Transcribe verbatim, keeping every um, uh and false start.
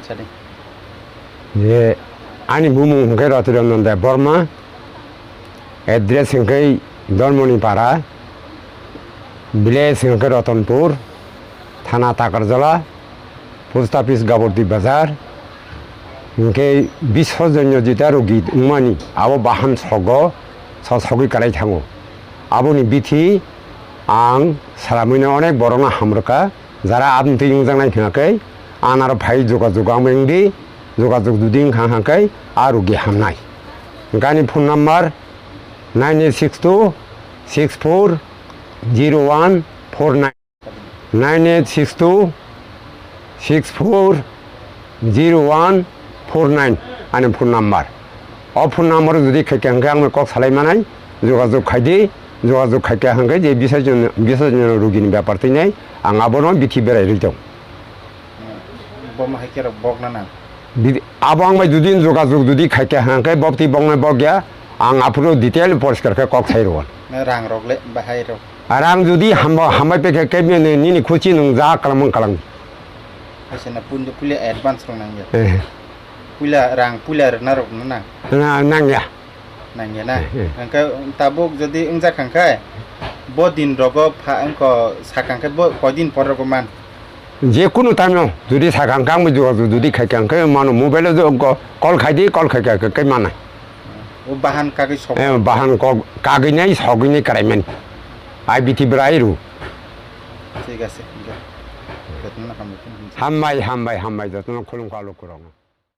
Sadi. Je ani bumung hwnkhe Ratiranjan Debbarma, address hwnkhe Dharmoni Para, village hwnkhe Ratanpur, thana Takarjala, post office Gabordi Bazar, hwnkhe biswajonyo jita rogi wngmani abo bahan sogo sosogwi kwlai thango. Aboni bithi ang salaimano onek borokno hamrwkha. Jara aboni twi wngjaknai hwnkhe, anaro phai jogajog ang bai wngdi, jogajog jodi wngkha hwnkhe, a rogi hamnai. Hwnkhe ani phone number nine eight six two six four zero one four nine, nine eight six two six four zero one four nine ani phone number. O phone number jodi khaikha hwnkhe ang kok salai manai, jogajog khaidi, jogajog khaikha hwnkhe je biswajonyo, biswajonyo rogini bepar twi nai ang abono bithi berai rwi tong. Bomo hai khe rok bok na nang. Bidi-, abo ang bai jodi jogajog jodi khaikha hwnkhe bok twi boknai bok ya, ang aphuru detail poriskar khe kok sai rwo. Rang rok le bahai rok. Rang jodi hamba, hambai pekhe khe nini, nini khuchi nwng ja kalamung kalang. Haisana puila advance rok nang ya. Eh. Puila rang puila rwna rok no nang. Na, nang ya. Nang ya na. Eh, eh. Hwnkhe tabuk jodi wngjak hwnkhe bo din rogo pha wngkha sakha hwnkhe bo koi din por rogo man. Je kunu time no jodi sakha hwnkhe ang bo jogajog jodi khaikha hwnkhe mano mobile o jo ko-, call khaidi, call khaikha hwnkhe mano. O bahan kagwi sok. Eh, bahan kok kagwi nai sogwi nai kwrai mani. Ai bithi bwrai rw. Thik ase. Jotono hambai. Hambai, hambai, hambai, jotono khulumkha lukurok.